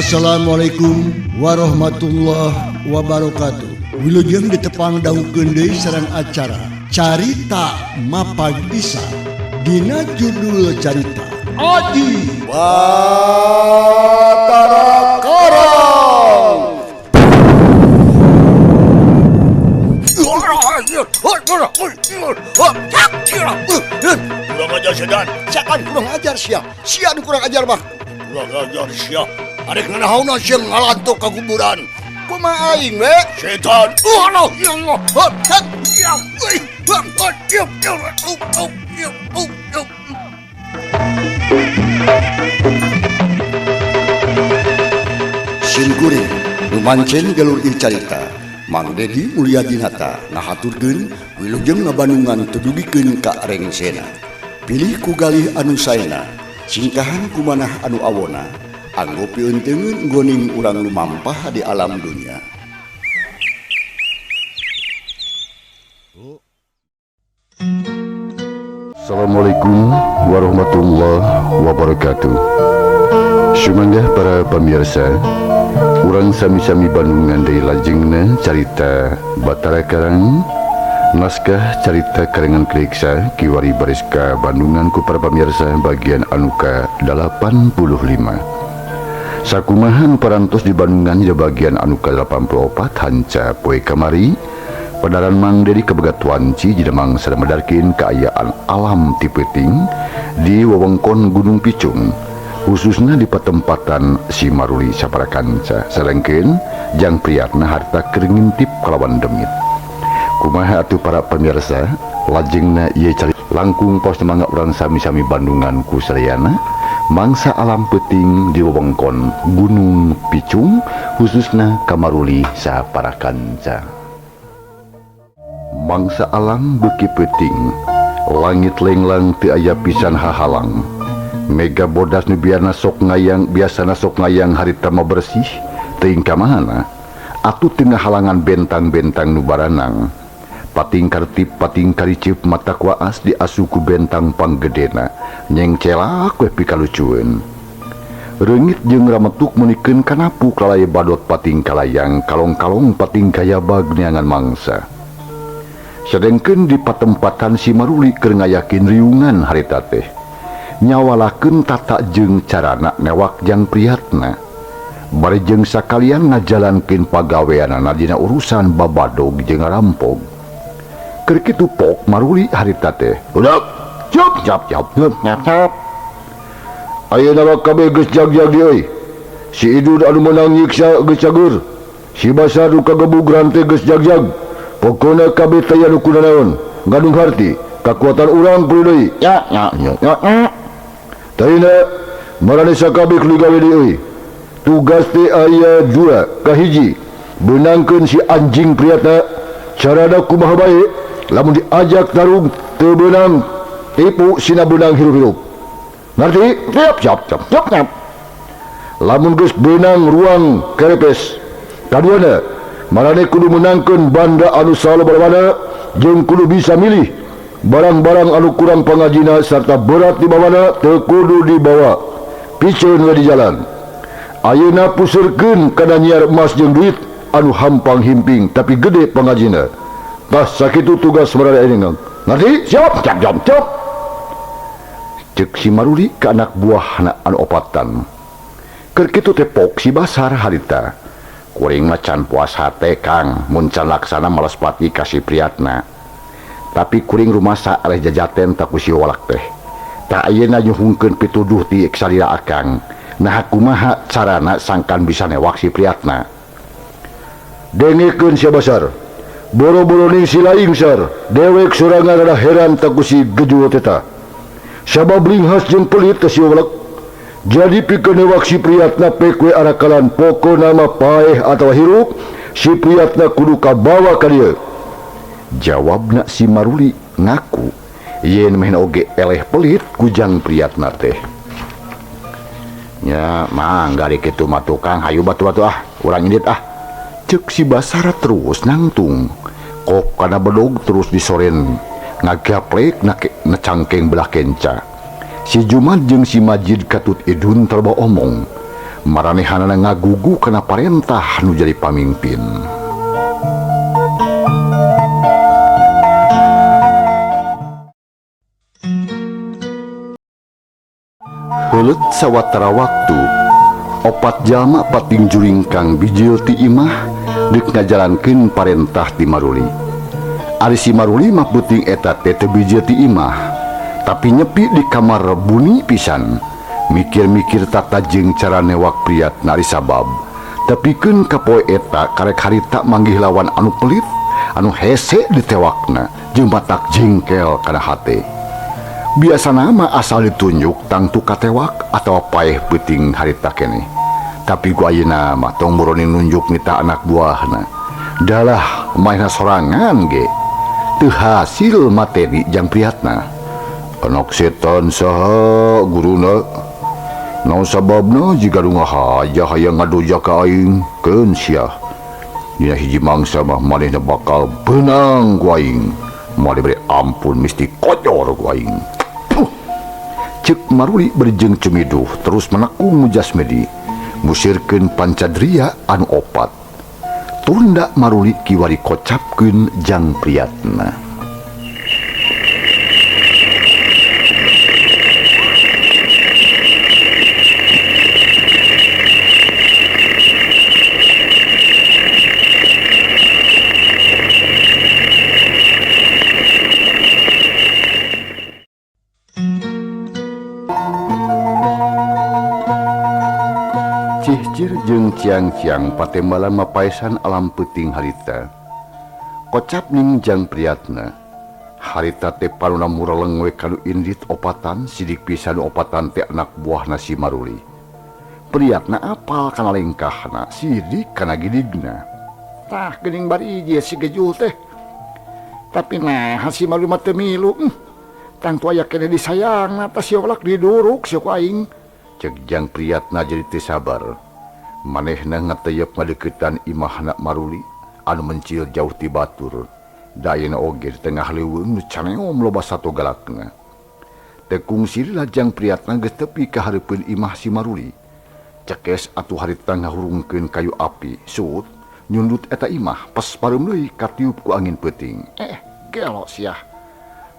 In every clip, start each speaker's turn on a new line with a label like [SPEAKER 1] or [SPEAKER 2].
[SPEAKER 1] Assalamualaikum warahmatullahi wabarakatuh. Wilujeng ditepang dangukeun deui sareng acara Carita Mapag Isa. Dina judul carita Aji Batara Karang.
[SPEAKER 2] Kurang ajar sedan.
[SPEAKER 1] Siakan kurang ajar sia. Sia nu kurang ajar mah.
[SPEAKER 2] Kurang ajar sia. Arek nganahauna sia ngalantok ka kuburan.
[SPEAKER 1] Kumaha aing we?
[SPEAKER 2] Setan.
[SPEAKER 1] Allah ya Allah. Hak ya. Euy. Ya ya. Oh ya oh ya. Sim kuring nu mancen galur ieu carita. Mang Dedi Mulyadinata ngahaturkeun wilujeng ngabandungan teu dugikeun ka rengsena. Pilih ku galih anu saena, singkahan ku manah anu awona, anggo pieunteuneun goning urang lumampah di alam dunya.
[SPEAKER 3] Assalamualaikum warahmatullahi wabarakatuh. Sumanggah para pemirsa, urang sami-sami Bandungan deui lajengna carita Batara Karang, naskah carita karangan Kriksa kiwari baris ka Bandungan ku para pamirsa bagian anu ka 85. Sakumahan parantos di Bandungan di bagian anu ka 84 hanca poe kamari padaran Mang Dedi kabegat wanci dina mangsa medarkeun kaayaan alam ti peuting di wewengkon Gunung Picung, khususna di patempatan Simaruli Saparakanca salengkeun jang Priyatna harta keur ngintip kalawan demit. Kumaha atuh para pemirsa, lajengna ieu cari langkung pos mangga urang sami-sami Bandungan ku sadayana mangsa alam peuting di wewengkon Gunung Picung khususna Kamaruli Saparakanca. Mangsa alam beuki peuting, langit lenglang teu aya pisan hahalang. Mega bodas nu biarna sok ngayang, biasana sok ngayang harita mah bersih, teuing ka mana? Atuh teu ngahalangan bentang-bentang nu baranang. Pating kartip, pating karicip mata kuaas di asuku bentang panggedena, nyeng celak weh pikalucueun. Reungit jeung rametuk meunikeun kanapu kalaya badot pating kalayang, kalong-kalong pating kayabag neangan mangsa. Sedengkeun di patempatan si Maruli keur ngayakin riungan harita teh. Nyawalakeun tata jeung carana newak jang Priyatna. Bari jeung sakalian ngajalankeun pagaweanana dina urusan babadog jeung ngarampog. Keur kitu pok Maruli harita teh. Udah, cap cap cap cap cap. Ayeuna mah kabeh geus jag-jag di euy. Si Idun anu meunang nyiksa geus cagur. Si Basar nu kagebug rante geus jag-jag. Pokona kabeh teh anu kunanaon ngandung harti kakuatan urang perlu deui. Ya ya ya ya. Taina marane sakabeh kudu gawe deui euy. Tugas teh aya dua, kahiji beunangkeun si anjing Priyatna carana kumaha bae lamun diajak tarung teu beunang tipu sina beunang hirup-hirup. Ngarti? Siap siap siap siap siap. Lamun geus beunang ruang kerepes. Kaduana marane kudu menangkeun banda anu salobana jeung kudu bisa milih barang-barang anu kurang pangajina sarta berat dibawana teu kudu dibawa piceun we di jalan. Ayeuna puseurkeun kana nyiar emas jeung duit anu hampang himping tapi gede pangajina. Tah sakitu tugas marane ayeuna. Ngarti? Siap siap siap siap. Ceuk si Maruli ka anak buahna anu opatan. Keur kitu teh pok si Basar harita. Kuring mah can puas hate Kang, mun can laksana malespati ka si Priyatna. Tapi kuring rumasa aleh jajaten ta ku si walak teh. Tah ayeuna nyuhungkeun pituduh ti salira akang. Nah kumaha carana sangkan bisa newak si Priyatna. Dengekeun sia Basar. Boro-boro ning si laing sar, dewek sorangan rada heran ta ku si gejul teh. Sabab linghas jeung pelit teh si walak. Jadi pikeun newak si Priyatna pek we arakalan pokona mah paeh atawa hirup, si Priyatna kudu kabawa ka dieu. Jawabna si Maruli ngaku yen meh oge eleh pelit ku jang Priyatna teh. Nya mangga di kitu mah tukang hayu batu-batu ah, urang indit ah. Ceuk si Basar terus nangtung. Kok kana bedog terus disoren ngagaplek na cangkeng belah kenca. Si Jumat jeung si Majid katut idun terba omong. Maranehanana ngagugu kana parentah nu jadi pamimpin. Heuleut sawatara waktu, opat jalma pating juringkang bijil ti imah deuk ngajalankeun parentah ti Maruli. Ari si Maruli mah peuting eta teh teu bijil ti imah, tapi nyepi di kamar buni pisan. Mikir-mikir tata jeung cara newak Priyatna ari sabab. Tepikeun ka poe eta karek harita manggih lawan anu pelit, anu hese ditewakna jeung batak jengkel kana hate. Biasana mah asal ditunjuk tangtu katewak atawa paeh peuting harita keneh. Tapi ku ayeuna mah tong boroning nunjuk nita anak buahna. Dalah mainna sorangan ge. Teu hasil materi jang Priyatna. Anak setan saha guruna? Naon sababna jiga nu ngahaja hayang ngadoja ka aing? Keun sia. Dina hiji mangsa mah manehna bakal beunang ku aing. Moal diberi ampun misti kocor ku aing. Cek Maruli berjeng cumiduh terus menekung Mujasmedi musirkeun pancadria anu opat. Tunda Maruli kiwari kocapkeun jang Priyatna. Cihcir jeung ciang-ciang patembalan mapaesan alam peuting harita. Kocap ning jang Priyatna. Harita teh paluna mureleng we kanu indit opatan sidik pisan opatan teh anak buahna si Maruli. Priyatna apal kana lengkahna, sidik kana gidigna.
[SPEAKER 4] Tah geuning bari ieu si Gejul teh. Tapi nah si Maruli mah teu milu. Tangtu aya keneh disayangna tah siolak diduruk sia ku aing.
[SPEAKER 3] Cek jang Priyatna jadi teu sabar. Manehna ngateyep ngadeukeutan imahna Maruli anu mencil jauh ti batur. Dayana oge di tengah leuweung nu caneom loba sato galakna. Teu kungsi lajang Priyatna geus tepi ka hareupeun imah si Maruli. Cekes atuh harita ngahurungkeun kayu api, suut nyundut eta imah pas pareum deui katiup ku angin peuting.
[SPEAKER 4] Gelo sia.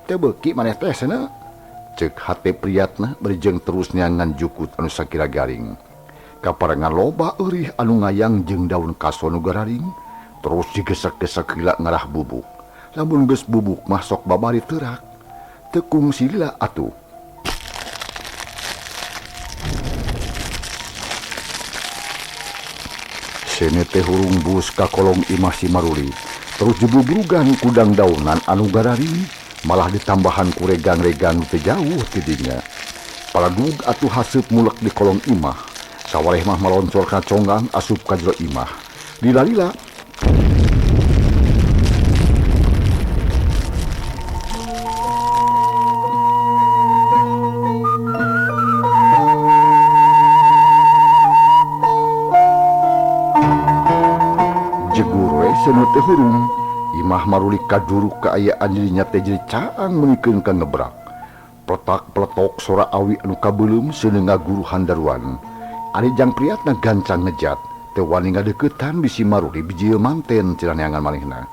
[SPEAKER 4] Teu beuki maneh teh seuneu.
[SPEAKER 3] Cek hate Priyatna berjeng terus neangan jukut anu sakira garing. Kaparengan loba eurih anu ngayang jeung daun kaso nu gararing, terus digesek-gesek lila ngarah bubuk. Lamun geus bubuk mah sok babari teurak. Teu kungsi lila atuh. Sene teh hurung bus ka kolong imah si Maruli, terus dibubrugan kudang daunan anu gararing, malah ditambahan ku regang-regang teu jauh ti dinya. Paladug atuh haseup mulek di kolong imah. Sawareh mah maloncor ka conggang asup ka jero imah. Lila-lila jegur we seuneu teh hurung. Imah Maruli kaduruk kaayaan dirinya teh jadi caang meunikeun ka ngebrak. Pletak-pletok sora awi anu kabeuleum seuneu ngaguru handaruan. Ari jang Priyatna gancang ngejat, teu wani ngadeuketan bisi Maruli bijil manten cenah neangan manehna.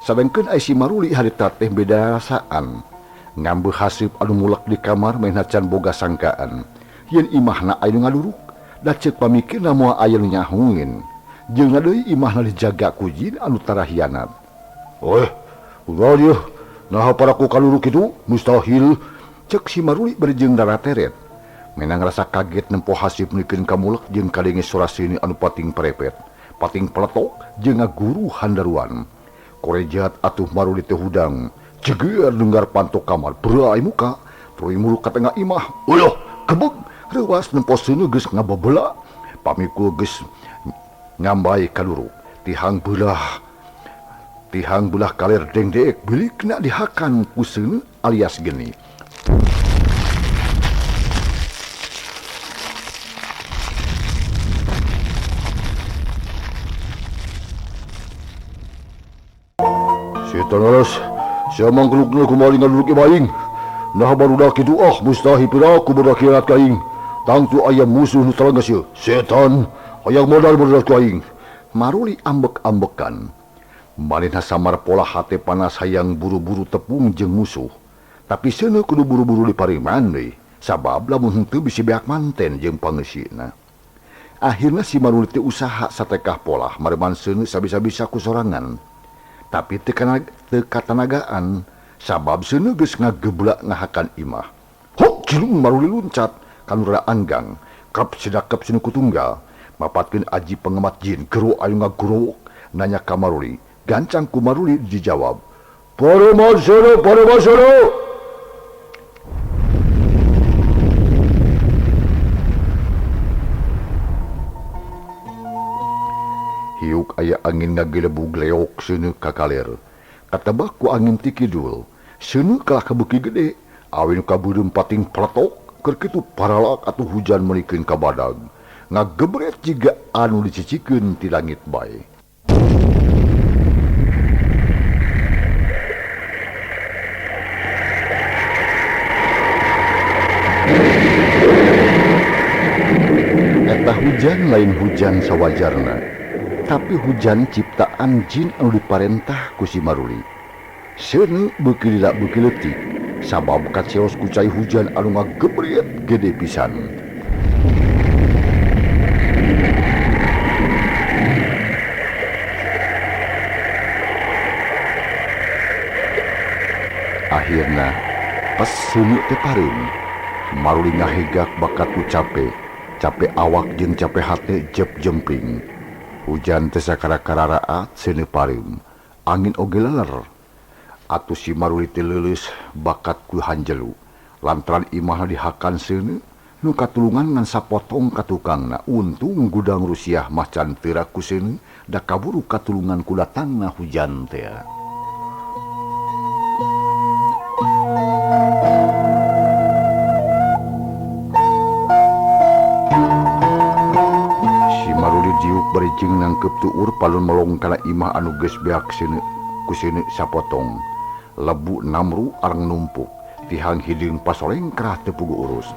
[SPEAKER 3] Sadengkeun ai si Maruli harita teh beda rasaan. Ngambeuh haseup anu mulek di kamar manehna can boga sangkaan. Yen imahna aya nu ngaduruk, da ceuk pamikirna moal aya nu nyahungin. Jeung deui imahna dijaga ku jin anu tara hianat. "Oeh, ulah ieu, naha paraku kaluruk kitu? Mustahil." Ceuk si Maruli berjeng darateret. Menang rasa kaget nempo hasib nikeun ka mulek jeung kadenge sora seuneu anu pating prepet, pating peletok jeung ngaguru handaruan. Korejat atuh Maruli teh hudang, jeger denggar pantok kamar, berai muka, tuluy muluk ka tengah imah. Uloh, kebeg, reuas nempo seuneu geus ngababela, pamikul geus ngambai kaduruk, tihang belah kaler dengdek bilikna dihakan ku seuneu alias geni. Setan alas, sia mangkelukna kumaha ngaduruk imah aing. Nah barudak kitu ah mustahil piraku budak khianat ka aing. Tangtu aya musuh nu talangga sia. Setan, hayang modal-modal ku aing. Maruli ambek-ambekan. Manehna samar pola hate panas hayang buru-buru tepung jeung musuh. Tapi seuneu kudu buru-buru dipariman deui. Sabab lamun henteu bisi beak manten jeung pangeusina. Akhirna si Maruli teh usaha satekah polah mareman seuneu sabisa-bisa ku sorangan. Tapi teu katanagaan sabab seuneu geus ngageblak ngahakan imah. Hok cilung Maruli luncat kanu rada anggang, krep sidakep seuneu ku tunggal. Mapatkeun aji pengemat jin gero anu ngagorowok nanya ka Maruli. Gancang ku Maruli dijawab, "Pareman seuneu, pareman seuneu." Hiuk aya angin ngagelebug leok seuneu ka kaler. Katebak ku angin ti kidul. Seuneu kalah kabeuki gede, awin kabeureum pating peletok, keur kitu paralak atuh hujan meulikeun ka badag. Ngagebret jiga anu dicicikeun ti langit bae. Eta hujan lain hujan sawajarna, tapi hujan ciptaan jin anu diparentah ku si Maruli. Seuneu beuki lila beuki leutik, sabab kaceos ku cai hujan anu ngagebret gede pisan. Akhirna pas seuneu teh pareum, Maruli ngahegak bakat ku cape, cape awak jeung cape hate jep jempling. Hujan teh sakara-kararaat seuneu pareum, angin oge leler. Atuh si Maruli teh leuleus bakat ku hanjelu, lantaran imahna dihakan seuneu nu katulungan ngan sapotong ka tukangna. Untung gudang Rusiah mah can teu ku seuneu, da kaburu katulungan ku datangna hujan teh. Si Maruli diuk bari jeung nangkep tuur palun melong kana imah anu geus beak seuneu ku seuneu sapotong. Lebu namru arang numpuk, tihang hideung pasoleng kerah teu puguh urus.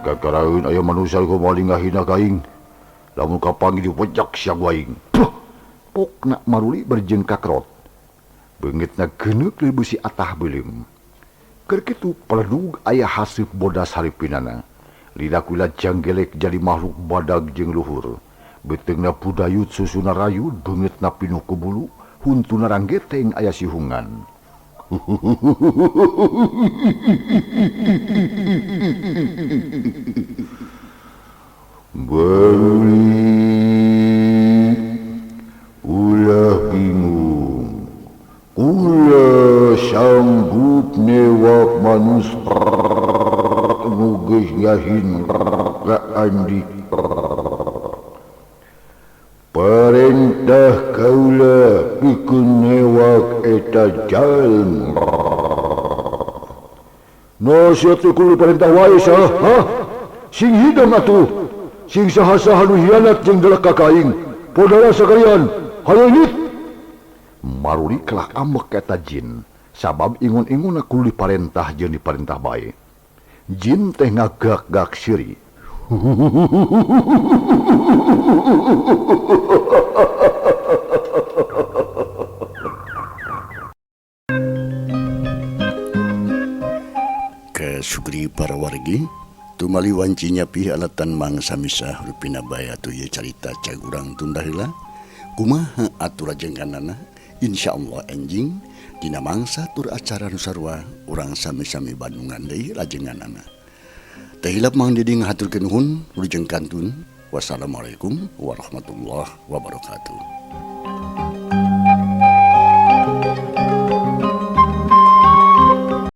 [SPEAKER 3] Gagaraeun aya manusia ku maling ngahina ka aing. Lamun kapanggih dipejak sia ku aing. Puh! Pokna Maruli bari jeung kakrot. Beungeutna geuneuk leuwih beusi atah beuleum. Keur kitu peledug aya haseup bodas haripinana. Lila ku janggelek jadi makhluk badag jeung luhur. Beuteungna pudayut susuna rayud, beungeutna pinuh ku bulu, huntuna ranggeteng aya sihungan. Maruli ulah bingung, kula sanggup newak manusia nu geus ngahin ka Andik. Parentah kaula pikeun newak eta jalma. No sia teh kudu parentah wae sah, ha? Sing hidang atuh. Sing saha-saha nu hianat jeung delek ka aing. Podala sakalian, hayo indit. Maruli kalah ambek eta jin, sabab ingun-ingunna kudu diparentah jeung diparentah bae. Jin teh ngagak-gak siri.
[SPEAKER 1] Kesugri para wargi, tumali wancinya pi alatan mangsa misah rupina bae atuh ieu carita cai urang tunda heula. Kumaha atur rajengkanana? Insyaallah enjing dina mangsa tur acara nu sarua urang sami-sami bandungan deui rajenganana. Teu hilap Mang Didi ngahaturkeun nuhun, wilujeng kantun. Wassalamualaikum warahmatullahi wabarakatuh.